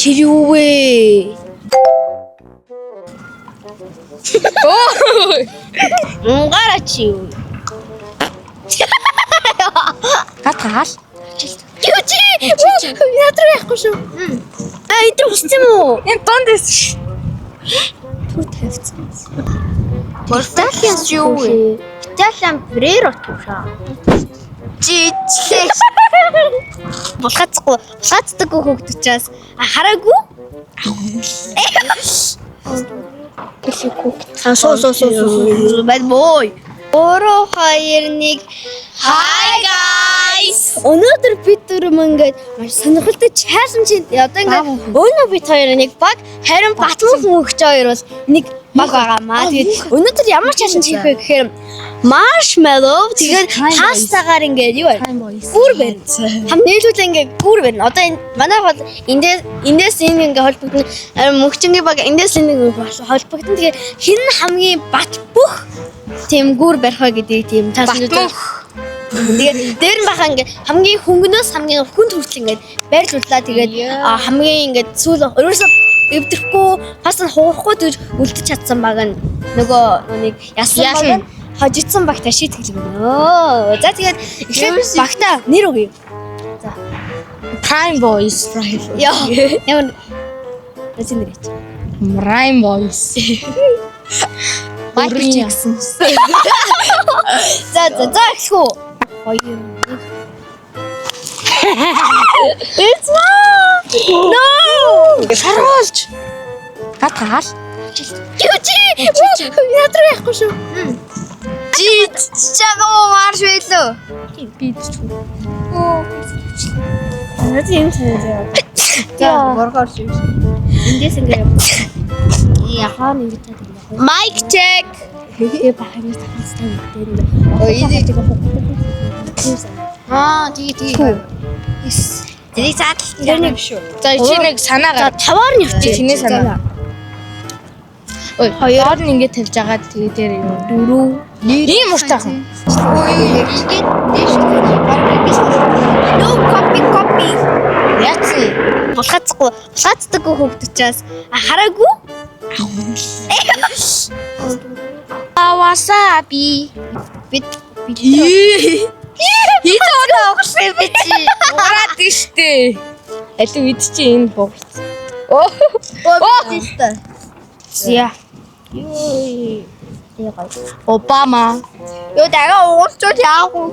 Тэр юу вэ? Өө. Унгаараа чи юу? Хатгаал. Юу чи? Над руу яахгүй шүү. А энэ төр уссан юм уу? Энэ дунд байсан ш. Түр тавьсан. Италиан юу вэ? Италиан брэро туушаа. Жижлээ. Булгаацгүй, булгаацдаггүй хөөгд учраас а, хараагүй. А суу суу суу суу. Bad boy. 3 2 1. Hi guys. Өнөөдөр бид дөрөв ингээд маш сонирхолтой challenge одоо ингээд өнөө бид хоёр нэг баг, харин Батмөн мөнгөч хоёр бол нэг баг байгаа маа. Тэгээд өнөөдөр ямар challenge хийх вэ гэхээр marshmallow тэгээд пастагаар ингээд юу вэ? Гүр байна. Хам нийлүүлээ ингээд гүр байна. Одоо энэ манай бол эндээс эндээс энэ ингээд холбогдно. Харин мөнгөчнгийн баг эндээс энэ ингээд холбогдно. Тэгээд хэн нь хамгийн бат бөх тийм гүр барих вэ гэдгийг тийм challenge Батмөнх. Тэгээд дээр нь баха ингээд хамгийн хөнгөнөөс хамгийн хүнд хүртэл ингээд байрлууллаа. Тэгээд а, хамгийн ингээд сүүл ерөөсөө эвдэрхгүй бас нь хуурахгүй тэгж үлдэж чадсан баг нь нөгөө нэг ясан баг Ялна. нь хожигдсон багтаа шийтгэл өгнө. За тэгээд эхлээд багтаа нэр өгье. Prime Boys. Prime. Яа. Ямар Эцэг нэр чи. Prime Boys. Майкл Джексон. За за за эхлэх үү. Хоёр нэг. It's mine. No. Шоруулж. Хатгаал. Юу чи? Над руу яахгүй шүү. Чи чагаа маршмеллоу. Би идчихв. Надад юм санагдаа. За боргоор шиг. Эндээс ингэ яа. Яхаа нэг таг юм. Mic check. Тэгээ бах юм тахалцтай юм дээр. Ой, энэ- тэгээ хог. Аа тий тий. Yes. Тэрийг заадал Тэр нэг шүү. За чи нэг санаа За гар. таваар нь явчих. Чиний санаа. Ой, Хоёр. доор нь ингэ тавьж агаад тэгээ дээр юм. Дөрөв. Ийм уртаахан. Ой ингээд дээш биш. No copy copy. Яатсан. Булгаацгүй, булгаацдаггүй хөөгд учраас а, хараагүй. Васаби. Бид бид Хит Одоо угсан би чи. угараад штэ. Алив идчихэ энэ бугарц. Оо. Оо тийштэй. Зя. Юу. Тэгээ гоё. Обама. Йоо дахиад угалчвал яах вэ?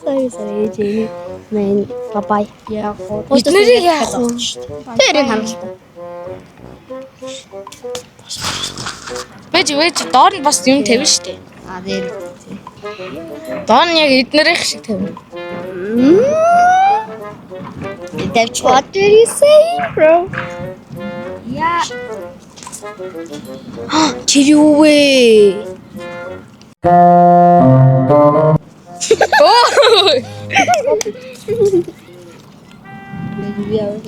Sorry sorry Jenny. Man, bye bye. Яа. Бид нарыг яах вэ? Тэр энэ хамталтай. Бэж вэж доор нь бас юм тавина штэ. Аа дээр. Доор нь яг эднэрийнх шиг тавина. Тавьчих. What did you say, bro? Яа. Тэр юу вэ? Оо.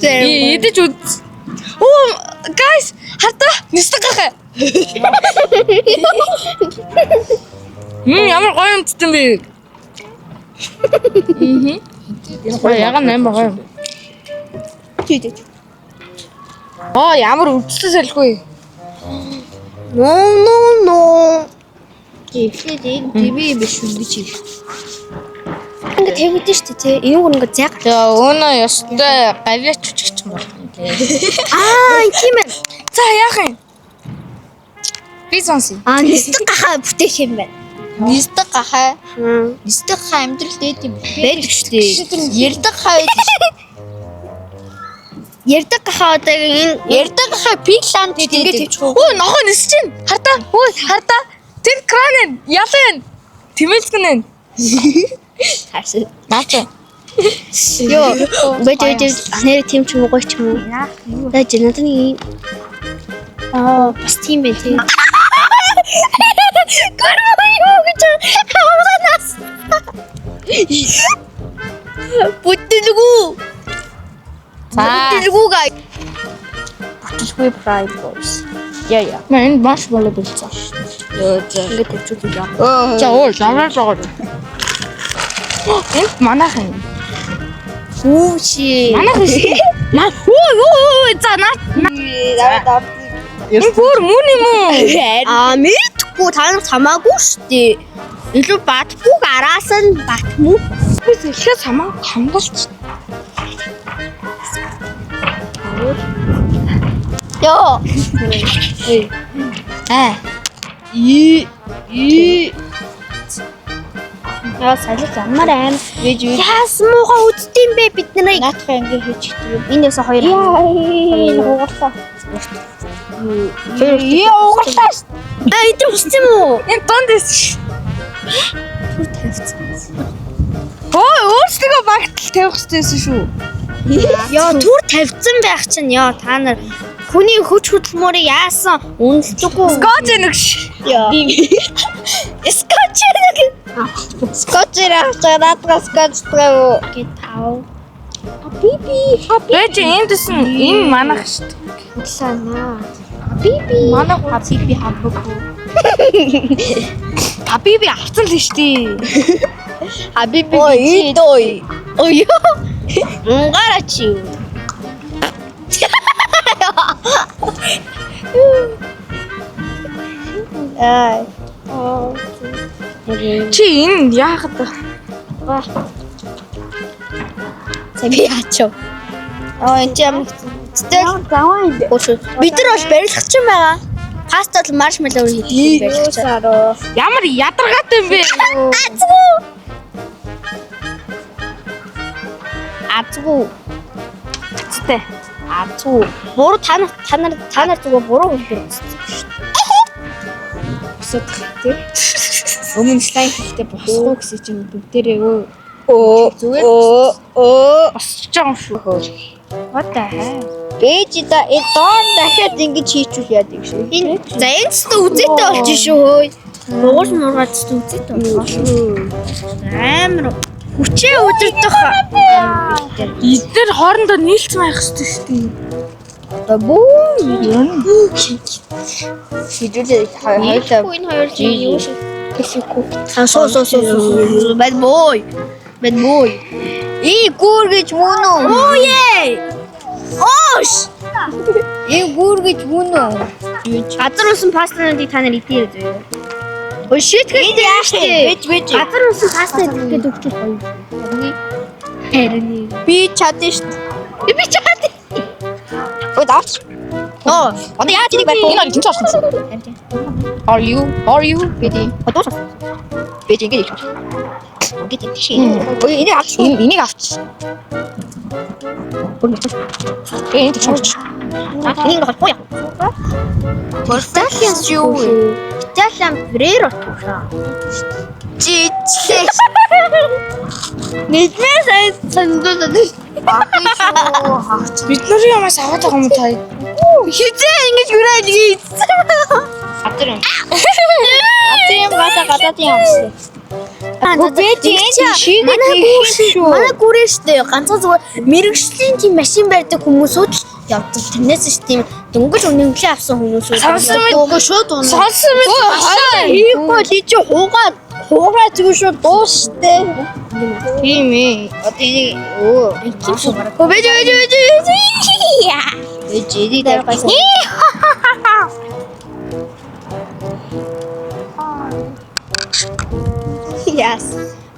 Тэр Идэж үз. Оо, guys, хартаа нисдэг гахаа. Мм, ямар гоё юмтсан бэ? Мм. Гоё ягаан амар гоё. чи чи. Оо, ямар өвчлөө сэлгүй. No no no. Эхлээд энэ ТV биш үү гэж хэлэх. Ингээ тавигдэн шүү дээ, тий. Энэ гүр ингээ зайг. Тэгээ өөнө ёстой гавьяач үчигч юм болох юм тий. Аа, тийм ээ. За яах юм? Би сонсъё. Аа, нисдэг гахаа бүтээх юм байна. Нисдэг гахай. Хм. Нисдэг хай амьдрал дээд юм. Байдаг шүү дээ. Ярддаг хай байдаг шүү. Ярддаг гахаа одоо энэ Ярддаг хай Финланд ингэ гэдэг. тавьчих уу? Өө, нохоо нисэж чинь. Хартаа. Өө, хартаа. Тэр кран нь ялан. Тэмээлгэн нь. Харсан. Наач. Йоо, бэж бэж нэр тийм ч юм уу гоё ч юм уу. За жи надад нэг юм. Аа, бас тийм байх тийм. Гэрээ юу гэж хамгаанаас. Бүтэлгүй. За. Бүтэлгүй гай. Бүтэлгүй prime boys. Яа яа. Мэн энэ маш болоо болцсон. Йоо за. Ингээд тавьчихвал яа. Өө. За оо, лавраа жоо. Энд манайхан юм. Хүүши. Манайхан шүү. Маа хөө хөө за наа. Энэ бүр мөн юм уу? Аа мэдгүй та нар хамаагүй шүү дээ. Илүү батбүг араас нь батмүү. Ихээр самаа хамгаалч. Йоо. Аа. И и Яа салхи ямар аим Вэж вэж. Яас муухай үддэм бэ бид нарыг. Наадах ингээ хийчихдэг юм. Энэ ясаа хоёр. Яа энэ хугарлаа. Хоёр. Яа хугарлаа. Аа эдгээр хүссэн юм уу? Энэ дунд байсан шүү. Түр тавьсан. Хөө өөрсдөө багтал тавих хэрэгтэйсэн шүү. Яа түр тавьсан байх чинь яа та нар хүний хүч хөдөлмөрийг яасан үнэлдэггүй. Скотч нэг ш. Яа. Скотч нэг. Скотчээр авч байгаа наадгаа скотчдгаа юу? Гэ тав. Би хаби. Бэж энд дэсэн энэ манайх шүү. Худлаа. Би би. Манайх хабиби хаббгүй. Хабиби авсан л шүү дээ. Хабиби. Ой, идой. Ой ёо. Унгара чи юу? Аа. Чи энэ яахад вэ? За би яачав. Аа энэ юм тэгэл Заваа юм бэ. Бид нар бол барилгач юм байгаа. Паста бол маршмеллоу хийдэг барилгач. Саруу. Ямар ядаргаатай юм бэ? Азгүй. Азгүй. Цтэй. Азгүй. Буруу та нар та нар та нар зүгээр буруу хэлбэр үзсэн шүү дээ. Босоод тий. Өмнө слайм хийхдээ босхгүй гэсэн чинь бүгдээрээ өө. Оо Зүгээр оо оо Босч байгаа юм шүү. What the hell? бэж да э доор дахиад ингэж хийчихвэл яадаг шүү. Энэ за энэ ч үзээтэй болж шүү хөөе. Нугуул нургаад ч үзээтэй болж шүү. Амар хүчээ удирдах. Эдгээр хоорондоо нийлцэн байх хэрэгтэй шүү дээ. Одоо бүү хижүүлээ хоёлаа Энэ хоёр чи юу шиг хэлэхгүй. А суу суу суу суу. Bad boy. Bad boy. И гүүр гэж мөн үү? Оо е. Оош. И гүүр гэж мөн үү? Газар усан пастануудыг та нар идээрэй зөө. Ой шийтгэл дээр шүү дээ. Бэж бэж. Газар усан паста идэх гээд өгчих гоё. Харин. Би чадсан шүү. Би чадсан. Ой давч. Оо, Одоо яаж энийг барих вэ? Энэ хоёр тэнцээ болсон. Are you? Are you? Бэди. одоо Бэж ингэж хийчих. Ингэж тийш. Ой энийг авч. Энэ энийг авч. Энэ тэгш. энийг нэг гоё. Италиан юу вэ? Италиан Фреро туушаа. Чи чи. Нэгмээ сайн сандуулаад шүү. Бахи шүү. Хагч. Бид нарын ямаас аваад байгаа юм та. Хизээ ингэж хүрээд ийцсэн. Газар юм. Газар юм гадаа гадаадын юм шиг. Бэж энэ шийдэж хийх шүү. Манай гүрээ штэ ганцхан зүгээр мэрэгжлийн тийм машин барьдаг хүмүүсүүд л явдаг. Тэрнээс ч тийм дөнгөж үнэмлээ авсан хүмүүсүүд. Сонсон мэт- Үгүй шууд унаа. Сонсон мэт Хийхгүй л чи хугаа хугаа зүгээр шүү дуустай. Тийм ээ. Одоо энийг өө Тийм шүү. Бэж бэж бэж бэж. ээж энийг тавих. Яс.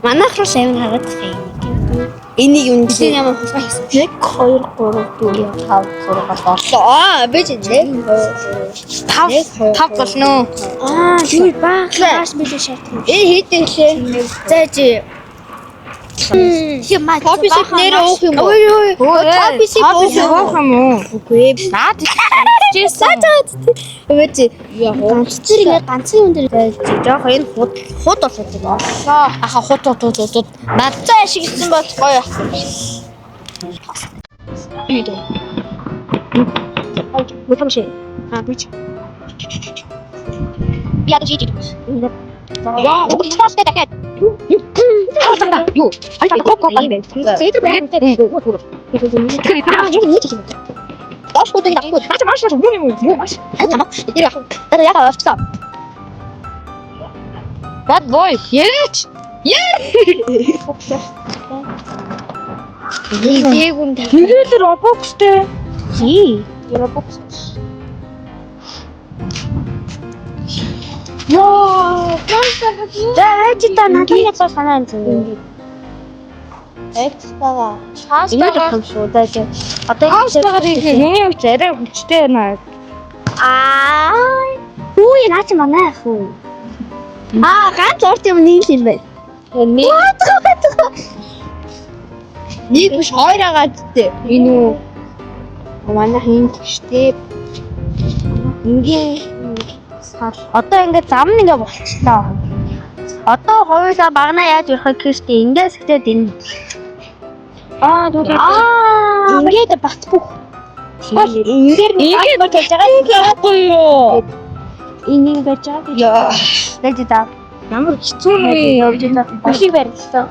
Манайх руу шавь харагдах юм. Энийг юм Бид ямар хулгай хийсэн. 1 2 3 4 5 6 7. Аа би ч 1 5 5 болно. Аа, юу баа. Маршмеллоу шаардах. Э хэд ийлээ? За чи. Хэмаа. Кофе шип нэрээ уух юм уу? Ой ой. Кофе шип уух юм уу? Уух юм уу? Үгүй. Наад хийжсэн. Өвөө чи. Ганц тэр ингээ ганцхан юм дээр байж жоох энэ худ худ болоод байна. Аха хут хут хут хут. Надтай ашигласан бол гоё ах юм шиг. Мутамши. Аа бич. Би ядаж хийж идэх. Яа, угсаастай дахиад. Юу? Ай коко коко. Доош хуудыг даггүй. Маш маш маш муу юм уу? Маш. Тэр яг. Тэр яг авчихсан. Bad boy. Яриач. Яа. Дээгүн тавь. Нэгэл Roblox-тэй. Хий. Roblox. Йоо. За айж та надад ядаа санаа юм зөө. Экстага. Ингэж авах юм шүү. За чи одоо Хаастайгаар миний хувьд арай хүчтэй байна. Аа. Үгүй наа чи манай ах уу. Аа ганц урт юм нэг л юм байна. Нэг Нэг биш хоёр агаад тээ. энэ үү? Манай хин тэгштэй. Ингээ одоо ингээ зам нь ингээ болчлоо. Одоо хоёулаа багнаа яаж өрхөх гэжтэй ингээс ихтэй энэ. Аа түлээ. Аа Ингээд бат бүх. Ингээр Ингээд болж байгаа. Яахгүй юу? Энэ ингэж байгаа. Яа. Дэж та. Ямар хэцүү юм бэ? Явж байна. Бишиг барьлаа.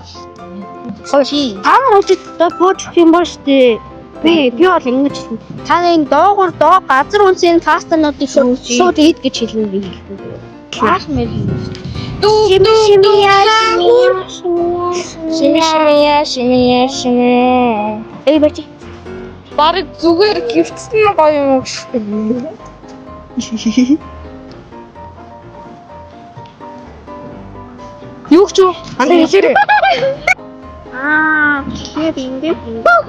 Чи. Та нар хожид одоо бууж өгөх юм бол штэ. Би бол ингэж хэлнэ. Та нар энэ доогуур доо газар үнсийн пастануудыг шууд шууд ид гэж хэлнэ би хэлнэ. Ааш мэл. Шими шими яа Шими шими шими шими. Эй бачи. Бараг зүгээр гівцсэн гоё юм уу шүү. Юу ч юу? Андаа хэлээрэй. Аа, тэгэхээр ингээд ингээд.